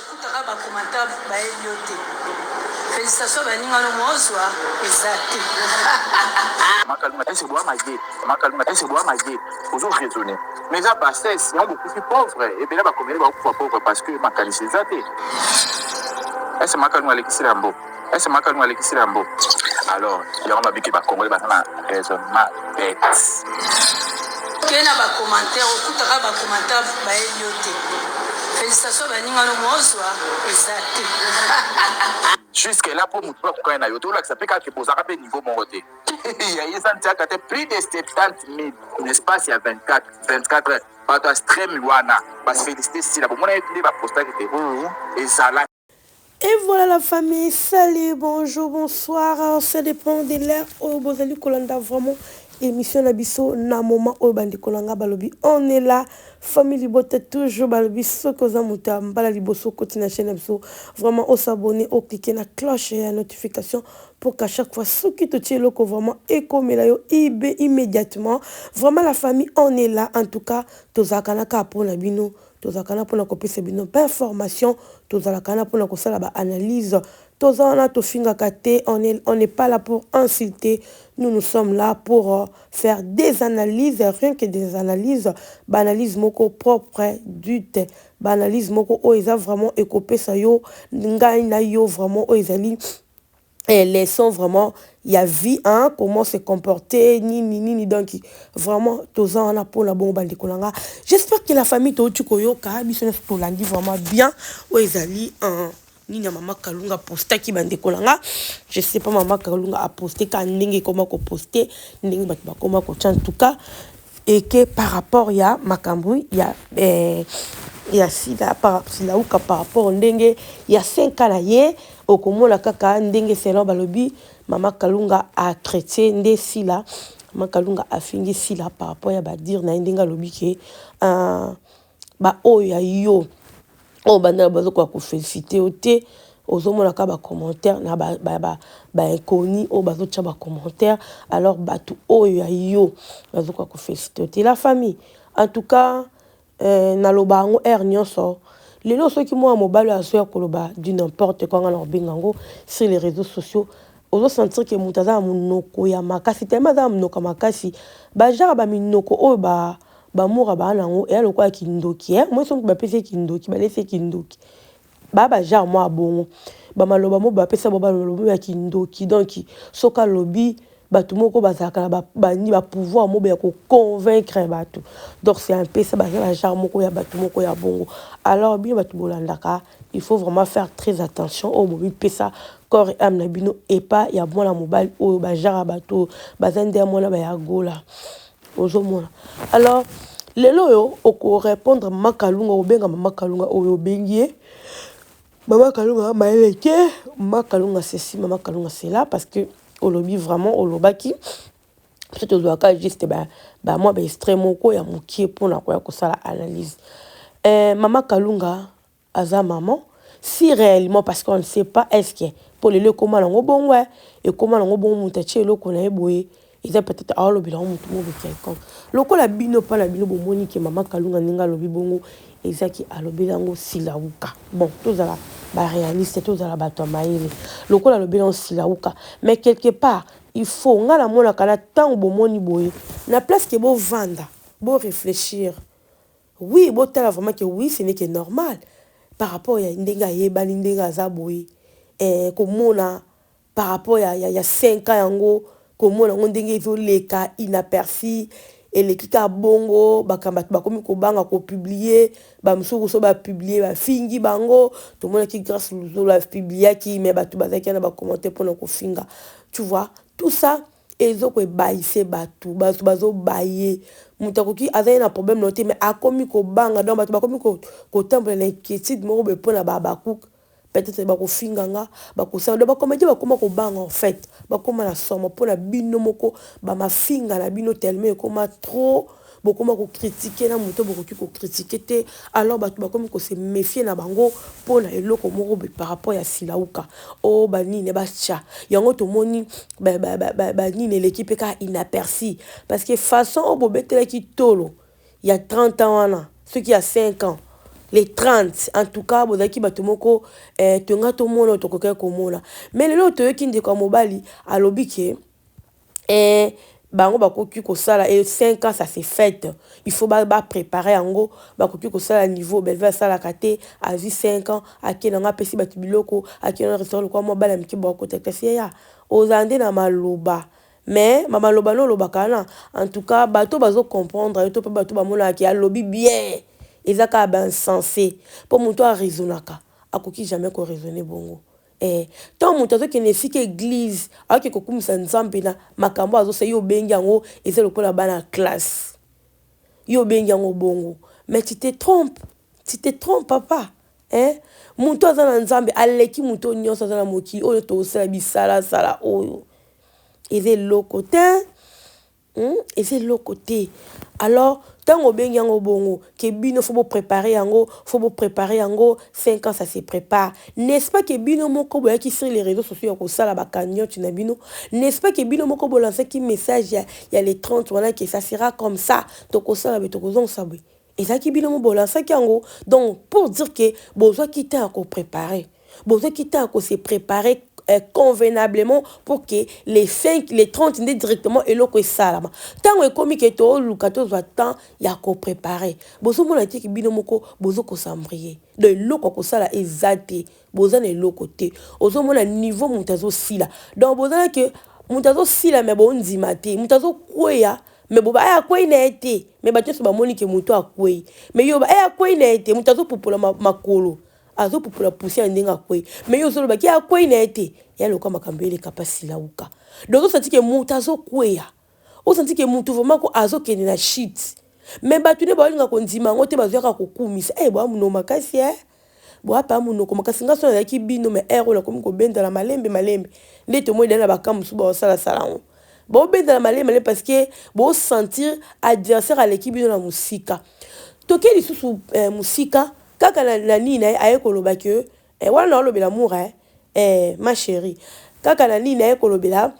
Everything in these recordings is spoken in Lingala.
Okutaka ba commentaire bayebi yo te. Felicitation baninga no mozwa eza te. Makalunga ese boa maye makalunga ese boa maye ozo raisonner mais eza bassesse yango bokufi pauvre ebele ba comédien bakufa pauvre parce que makanisi eza te. Ese makalunga alekisi lambo ese makalunga alekisi lambo alors yango babiki ba congolais baza na raisonnement bête. Okei na ba commentaire okutaka ba commentaire bayebi yo te. Felicitation baninga no mozwa eza te. Jusque là po mutu akokani na yo te olakisa pe kaka ke bozalaka pe niveau moko te ya ye eza ntiaka te plus de 70 000 na espace ya 24 24 heures bato ya stream wana bafélicité sila bomona ye nde bapostaki te ezala. Et voilà la famille, salut, bonjour, bonsoir, ça dépend de l'heure oyo bozali kolanda vraiment émission na biso na moment oyo. Bandeko na nga, balobi on est là, famille libota toujours. Balobi soki oza moto ya mbala liboso okoti na chaîne na biso, vraiment os'abonner, ocliquer na cloche ya notification pour qu'à chaque fois soki totie eloko, vraiment ekomela yo ibe immédiatement. Vraiment la famille, on est là. En tout cas tozalaka na kaka mpona bino, tozalaka na mpona kopesa bino bainformation, tozalaka na mpona kosala baanalyse. Toza wana, tofingaka te, on n'est pas là pour insulter. Nous, nous sommes là pour faire des analyses, rien que des analyses, baanalyse moko propre dute, baanalyse moko oyo eza vraiment ekopesa yo, ngai na yo, vraiment oyo ezali leçon vraiment ya vie, hein, comment se comporter, nini nini. Donc vraiment toza wana mpona bongo. Bandeko na nga, j'espère que la famille touti koyoka biso nyonso, tolandi vraiment bien oyo ezali nini ya mama Kalunga apostaki. Bandeko na nga, je sais pas, mama Kalunga aposte ka ndenge ekoma koposte, ndenge bato bakoma kotia. En tout cas eke par rapport ya makambo ya sila par, silauka par rapport ndenge ya 5 na ye, okomona kaka ndenge selon balobi mama Kalunga atraité nde sila. Mama Kalunga afingi sila par rapport ya badire na ye, ndenge alobi ke baoyo ya yo oyo bandala bazokoka koféliciter yo te. Ozomona kaka bacommentaire na bainconnu oyo bazotia bacommentaire, alors bato oyo ya yo bazokoka koféliciter yo te. La famille, en tout cas naloba yango heure nyonso. Lelo soki mwana mobali oyo azoya koloba du n'importe quoi, nga na kobenga yango, sur les réseaux sociaux, ozosentir ke moto aza na monoko ya makasi, tellement aza na monoko ya makasi. Bajara baminoko oyo bamoura baa nango eya lokola kindoki. Moi soki bapesi ye kindoki, balesi ye kindoki, baa bajare mwa bongo, bamaloba mo bapesa bo baloba ya kindoki. Donc soki alobi, bato moko bazalaka na bani bapouvoir moko ya koconvaincre bato. Donc c'est un peu ça, baza bajare moko ya bato moko ya bongo. Alors bino bato bolandaka, il faut vraiment faire très attention oyo bomipesa corps et âme na bino epa ya mwana mobali oyo. Bajare ya bato oyo baza nde ya mwana bayagola, ozomona. Alors lelo oyo okorépondre mama Kalunga, obenga mama Kalunga oyo obengi ye mama Kalunga mayele te, mama Kalunga ceci, mama Kalunga cela, parce que olobi vraiment, olobaki biso tozwaka juste bamwa baextrait moko ya mokie mpona koya kosala analyse. Mama Kalunga aza mama, si réellement, parce qu'on ne sait pas, est ce que mpo lelo ekóma nango bongo, ekóma nango bongo, moto atie eloko na ye boye, eza peut-être aolobela yango motu moko quelconque lokola bino mpa na bino. Bomoni ke mama Kalunga ndenge alobi bongo, ezaki alobeli yango silauka. Bon, tozala baréaliste, tozala bato ya mayele. Lokola alobeli yango silauka, mais quelque part il faut ngai namonaka na ntango bomoni boye na place ke bovanda, boréfléchir, oui, botala vraiment que oui, ce n'est que normal par rapport ya ndenge ayebani, ndenge aza boye, komona par rapport ya 5 ans yango, komona yango ndenge ezoleka inaperçu, eleki kaka bongo. Bato bakomi kobanga kopublier, bamosusu so bapublier, bafingi bango. Tomonaki Grâce Luzolo apubliaki, mais bato bazalaki na bacommentaire mpona kofinga. Tu vois, tout ça ezokoebayise bato, bato bazobaye. Moto akoki azali na problème na te, mais akomi kobanga. Donc bato bakomi kotambola na inquiétude moko boye mpona babakuka, peut-être bakofinga nga, bakosala. Donc bacomédien bakóma kobanga, en fait bakóma na somo mpona bino moko, bamafinga na bino tellement ekóma trop, bokóma kocritiquer na moto bokoki kocritiquer te. Alors bato bakomi kose méfier na bango mpona eloko moko boye par rapport ya silauka oyo banini batya yango. Tomoni banini eleki mpe kaka inaperçu, parce que façon oyo bobetelaki tolo ya 30 ans wana, soki ya 5 ans. Les 30, en tout cas bozalaki bato moko eh, tonga tomona oyo tokokaki komona. Mais lelo toyoki ndeko ya mobali alobi ke eh, bango bakoki kosala et 5 ans, ça se fait, il faut ba préparer yango. Bakoki kosala niveau Belve asalaka te. Azwi 5 ans, ake nango, apesi bato biloko, ake na restaurant lokwa mwa bana mike bakota kasi. Yaya, ozala nde na maloba, mais maloba no olobaka wana, en tout cas bato bazocomprendre yo to mpe bato bamonaka alobi bien, eza kaka bainsensé, mpo moto araisonnaka akoki jamais koraisonner bongo. Ntango moto azokende esika église, akoki kokumisa Nzambe na makambo azosala, yo obengi yango eza lokola bana classe, yo obengi yango bongo. Mais tu te trompes, tu te trompes, papa, hein? Moto aza na Nzambe aleki moto nyonso aza na mokili oyo. Tosala bisalasala oyo eza eloko te, Eza eloko te. Alors ntango obengi yango bongo ke bino faut bopréparer yango, faut bopréparer yango, 5 ans, ça se prépare, n'est-ce pas? Ke bino moko boyaki sur les réseaux sociaux ya kosala bacagnotte na bino, n'est-ce pas? Ke bino moko bolansaki message ya les 30 wana ke ça sera comme ça, tokosala boye, tokozongisa boye. Ezalaki bino mo bolansaki yango. Donc pour dire ke bozwaki temps ya kopréparer, bozwaki temps ya kose préparer convenablement pour que les 5, les 30 nde directement eloko esalama. Ntango ekomi ke toluka tozwa temps ya kopréparer, bozomona tiki bino moko bozokosambrie. Donc eloko ya kosala eza te, boza na eloko te. Ozomona niveau moto azosila, donc bozala ke moto azosila me bondima te, moto azokweya me boba aya akwei na ye te. Me bato nyonso bamoni ke moto akwei, me yo aya akwei na ye te. Moto azopupola makolo, azopupola poussière ndenge akwei, me yo ozolobaki akwei na ye te. Ya loka makambo eleka mpasi lauka. Donc osanti ke moto azokweya, osanti ke moto vraiment ko azokende na shit, me bato nde baolinga kondima yango te, bazoyaka kokumisa. E boya monoko makasi, e boya pa monoko makasi. Nga so nazalaki bino, me ere oyo nakomi kobendela malembe malembe nde tomoi dai na bakambo mosusu baosalasala yango, bobendela malembe malembe parce que bosentir adversaire aleki bino na mosika. Toke lisusu mosika kaka na nini na ye aye koloba ke wana naolobela Moura, ma chérie, kaka na nini aye kolobela,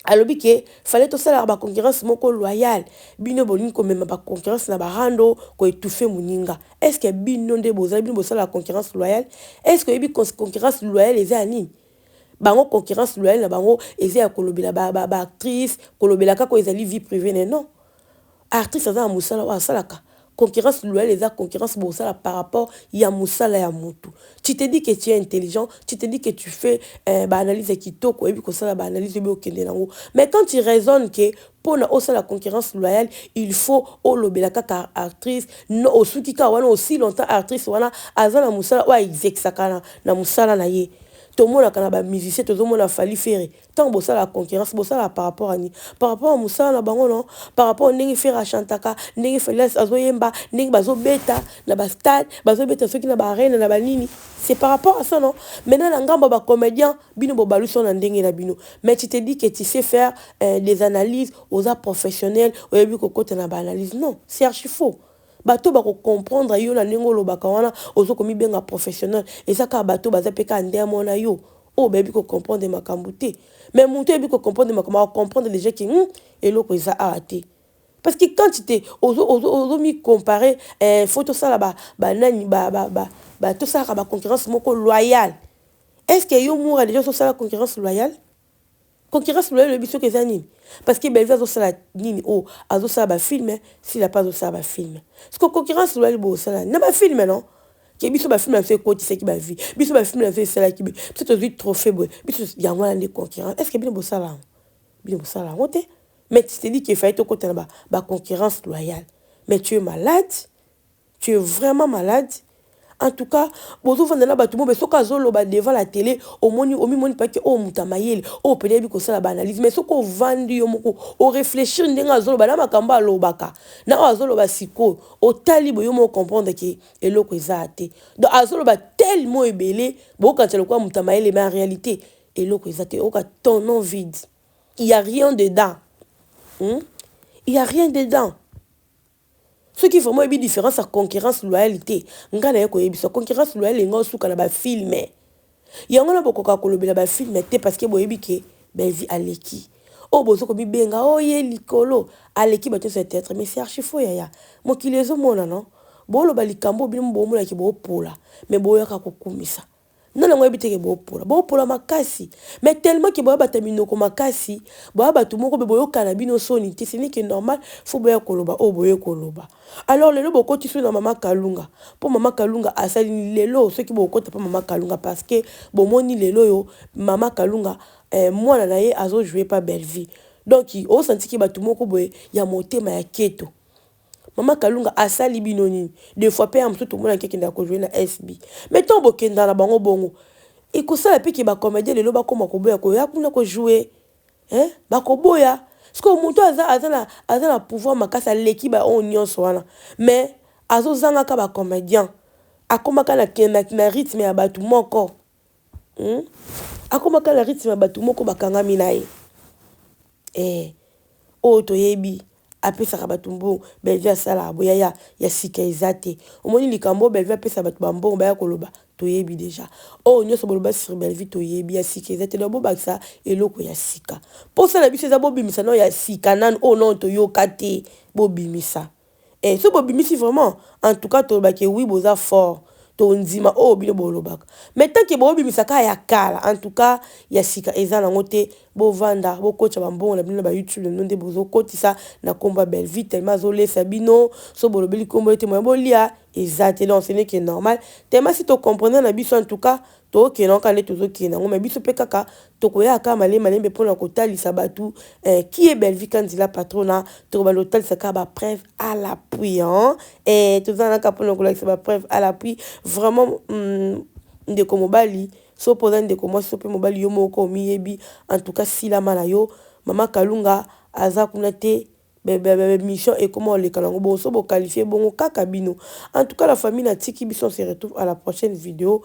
alobi ke fallait tosalaka baconcurrence moko loyale. Bino bolingi komema baconcurrence na barando, koétouffer moninga. Est ce que bino nde bozali, bino bosalaka concurrence loyale? Est ce que oyebi concurrence loyale eza ya nini? Bango, concurrence loyale na bango eza ya kolobela baactrice, ba kolobela kaka oyo ezali vie privée. Ne non, artiste aza na mosala oyo asalaka. Concurrence loyale eza concurrence bosala par rapport ya mosala ya motu. Tu te dis que tu es intelligent, tu te dis que tu fais baanalyse ya kitoko, oyebi kosala baanalyse, oyebi okende nango. Mais quand tu raisonnes ke mpona osala concurrence loyale, il faut olobela kaka actrice, no osuki kaka wana. Aussi longtemps actrice wana aza na mosala oyo aexerçaka na mosala na ye. Tomonaka na bamusicien, tozomona Fally, Ferre. Ntango bosalaka concurrence, bosalaka par rapport à nini? Par rapport à mosala na bango? Non, par rapport ndenge Ferre achantaka, ndenge Fally azoyemba, ndenge bazobeta na bastade, bazobeta soki na baarène na banini, c'est par rapport à ça, non? Maintenant, na ngambo ya bacomédien, bino bobalusi na ndenge na bino. Mais tu te dis que tu sais faire des analyses, oza professionnel, oyebi kokota na baanalyse. Non, c'est archi faux. Bato bakocomprendre yo na ndenge olobaka wana, ozo komibenga professionnel, eza kaka bato baza mpe kaka nde amona yo oyo bayebi kocomprendre makambo te. Mais moto oyebi kocomprendre makambo akocomprendre déjà ke eloko eza awa te. Parce que quand tu te ozomicompare, faut tosala banani, tosalaka baconcurrence moko loyale. Est ce que yo Moura déjà osala concurrence loyale? Concurrence loyale, oyebi soki eza nini? Parce que Belvi azosala nini? Oyo azosala bafilm, Sila mpe azosala bafilm. Parce que concurrence loyale bosala na bafilm, non? Ke biso bafilm na biso ekotisaki bavie, biso bafilm na biso esalaki boye, biso tozwi trophée boye, biso yango wana nde concurrence. Est ce que bino bosala yango? Bino bosala yango te. Mais tu te dis qu'il fallait tokota na baconcurrence loyale. Mais tu es malade, tu es vraiment malade. En tout cas, bozovanda na bato mobe. Soki azoloba devant la télé, omoni, omimoni pake oyo moto ya mayele oyo pene yebi kosala baanalyse. Mais soki ovandi yo moko, oréfléchir ndenge azoloba na makambo alobaka na oyo azoloba sikoyo, otali boye, yo moko comprendre ke eloko eza te. Donc azoloba tellement ebele, bokanisa lokola moto ya mayele, mais en réalité eloko eza te. Oyoka tonneau vide, il y a rien dedans, Il y a rien dedans. Soki vraiment oyebi différence ya concurrence loyale te, ngai naye koyebisa concurrence loyale enga osuka na bafilm. Yango na bokoka kolobela bafilm te, parce que boyebi ke Belvi aleki oyo bozo komibenga oye likolo, aleki bato nyonso ya théâtre. Mais c'est archi faux, yaya. Mokili ezomona, non? Boloba likambo bino bomonaki bopola, mais boyaka kokumisa. Nani yango ayebi te ke bopola? Bopola makasi. Mais tellement ke boya bato ya minoko makasi, boya bato moko be boyokana bino soni te, ce n'est que normal, faut boya koloba oyo boye koloba. Alors lelo bokoti so na Mama Kalunga, mpo Mama Kalunga asali lelo soki bokota mpo Mama Kalunga, parce que bomoni lelo oyo Mama Kalunga mwana na ye azojouer pa Bellevue. Donc osantiki bato moko boye ya motema ya keto. Mama Kalunga asali bino nini? Des fois mpe ya mosusu tomonaki akendaka kojouer na SB, mais ntango bokendaka na bango bongo, ekosala mpe ke bacomédien lelo bakóma koboya koya kuna kojouer, hein? Bakoboya sikoyo. Moto aza na pouvoir makasi, aleki baoyo nyonso wana, mais azozangaka bacomédien, akomaka na rythme ya bato moko, Akomaka na rythme ya bato moko bakangami na ye. Oyo toyebi apesaka bato mbongo, Bellevue asalaka boya ya sika eza te. Omoni likambo oyo Bellevue apesa bato bambongo, baya koloba, toyebi déjà. Oyo nyonso boloba sur Bellevue, toyebi. Ya sika eza te. Donc bobakisa eloko ya sika. Mposa na biso eza bobimisa nano ya sika nanu oyo nano toyoka te. Bobimisa. So bobimisi vraiment, en tout cas tolobaki oui, boza fort, tondima oyo bino bolobaka. Mais tant que bobimisa kaka ya kala, en tout cas ya sika eza nango te. Bovanda, bokotisa bambongo na bino na baYouTube na bino nde bozokotisa na nkombo ya Bellevue, tellement azolesa bino. So bolobeli nkombo ete moya bolia eza te. Donc ce n'est que normal, tellement si tocomprendre na biso. En tout cas tokokende kaka nde tozokende yango, mais biso mpe kaka tokoya kaka malembe malembe mpona kotalisa bato qui est Bellevue Kandila Patrona. Tokobanda kotalisa kaka bapreuve à l'appui, hein? Toza naka mpona kolakisa bapreuve à l'appui. Vraiment, ndeko mobali, so mpo oza ndeko mwasi, so mpe mobali, yo moko omiyebi. En tout cas silama na yo. Mama Kalunga aza kuna te, mission ekoma oleka nango bongo, so boqualifier bongo kaka bino. En tout cas la famille, natiki biso, on se retrouve à la prochaine vidéo.